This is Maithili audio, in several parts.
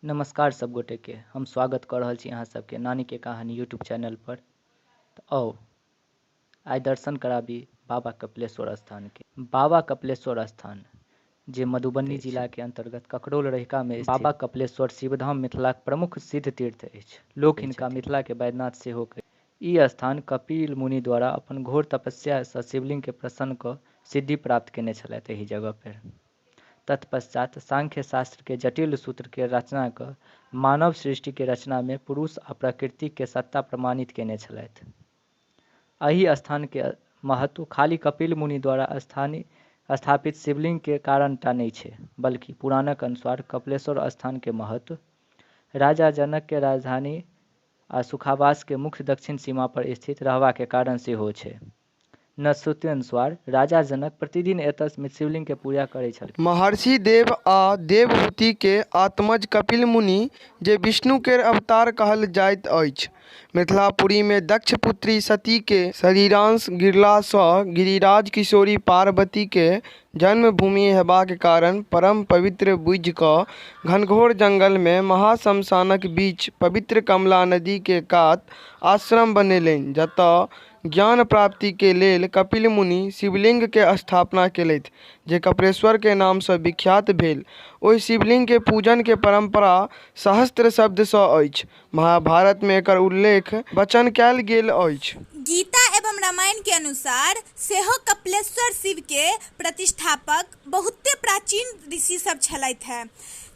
नमस्कार सब गोटे के, हम स्वागत क रहल छी अहाँ सबके नानी के कहानी यूट्यूब चैनल पर। त आउ आइ दर्शन कराबी बाबा कपिलेश्वर स्थान के। बाबा कपिलेश्वर स्थान जे मधुबनी जिला के अंतर्गत ककरौल रहिका में स्थित बाबा कपिलेश्वर शिवधाम मिथिलाक प्रमुख सिद्ध तीर्थ अछि। लोक हिनका मिथिला के वैद्यनाथ सेहो कहै। ई स्थान कपिल मुनि द्वारा अपन घोर तपस्या सँ शिवलिंग के प्रसन्न क सिद्धि प्राप्त केने छलथि एहि जगह पर। तत्पश्चात सांख्य शास्त्र के जटिल सूत्र के रचना क मानव सृष्टि के रचना में पुरुष आ प्रकृति के सत्ता प्रमाणित केने छलथि। एहि स्थान के महत्व खाली कपिल मुनि द्वारा स्थापित शिवलिंग के कारण टा नहि छै, बल्कि पुराणक अनुसार कपिलेश्वर स्थान के महत्व राजा जनक के राजधानी आ सुखावास के मुख्य दक्षिण सीमा पर स्थित रहबा के कारण सेहो छै। नश्रुति अनुसार राजा जनक प्रतिदिन एतय शिवलिंग के पूजा करै छलखिन। महर्षि देव आ देवहूति के आत्मज कपिल मुनि जे विष्णु केर अवतार कहल जाइत अछि, मिथिलापुरी मे दक्ष पुत्री सती के शरीरांश गिरला सँ गिरिराज किशोरी पार्वती के जन्मभूमि हेबाक कारण परम पवित्र बुझि क घनघोर जंगल मे महाश्मशानक बीच पवित्र कमला नदी के कात आश्रम बनेलनि जतय ज्ञान प्राप्ति के लेल कपिल मुनि शिवलिंग के स्थापना केलथि जे कपिलेश्वर के नाम सँ विख्यात भेल। ओहि शिवलिंग के पूजन के परंपरा सहस्त्र शब्द सँ अछि। महाभारत मे एकर उल्लेख वचन कयल गेल अछि। गीता एवं रामायण के अनुसार सेहो कपिलेश्वर शिव के प्रतिष्ठापक बहुते प्राचीन ऋषि सब छलथि हेँ।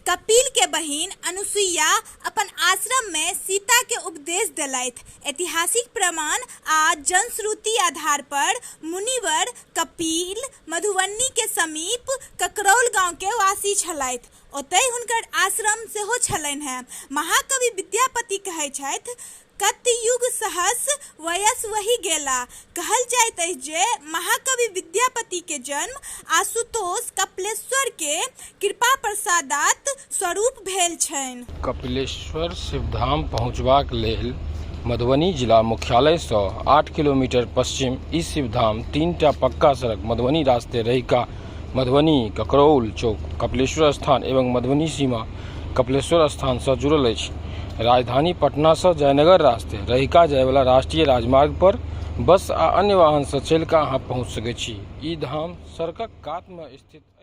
कपिल के बहिन अनुसुईया अपन आश्रम मे सीता के उपदेश देलथि। ऐतिहासिक प्रमाण आ जनश्रुति आधार पर मुनिवर कपिल मधुबनी के समीप ककरौल गांव के वासी छलथि। ओतहि हुनकर आश्रम सेहो छलनि हेँ। महाकवि विद्यापति कहैत छथि, कत युग सहस वयस वही गेला। कहल जाइत अछि जे महाकवि विद्यापति के जन्म आशुतोष कपिलेश्वर के कृपा प्रसादात स्वरूप भेल छनि। कपिलेश्वर शिवधाम पहुँचबाक लेल मधुबनी जिला मुख्यालयसँ 8 किलोमीटर पश्चिम ई शिवधाम 3टा पक्का सड़क मधुबनी रास्ते रहिका मधुबनी ककरौल चौक कपिलेश्वर स्थान एवं मधुबनी सीमा कपिलेश्वर स्थानसँ जुड़ल अछि। राजधानी पटनासँ जयनगर रास्ते रहिका जायवला राष्ट्रीय राजमार्ग पर बस आ अन्य वाहनसँ चलि कऽ अहाँ पहुँच सकैत छी। ई धाम सड़कक कातमे स्थित अछि।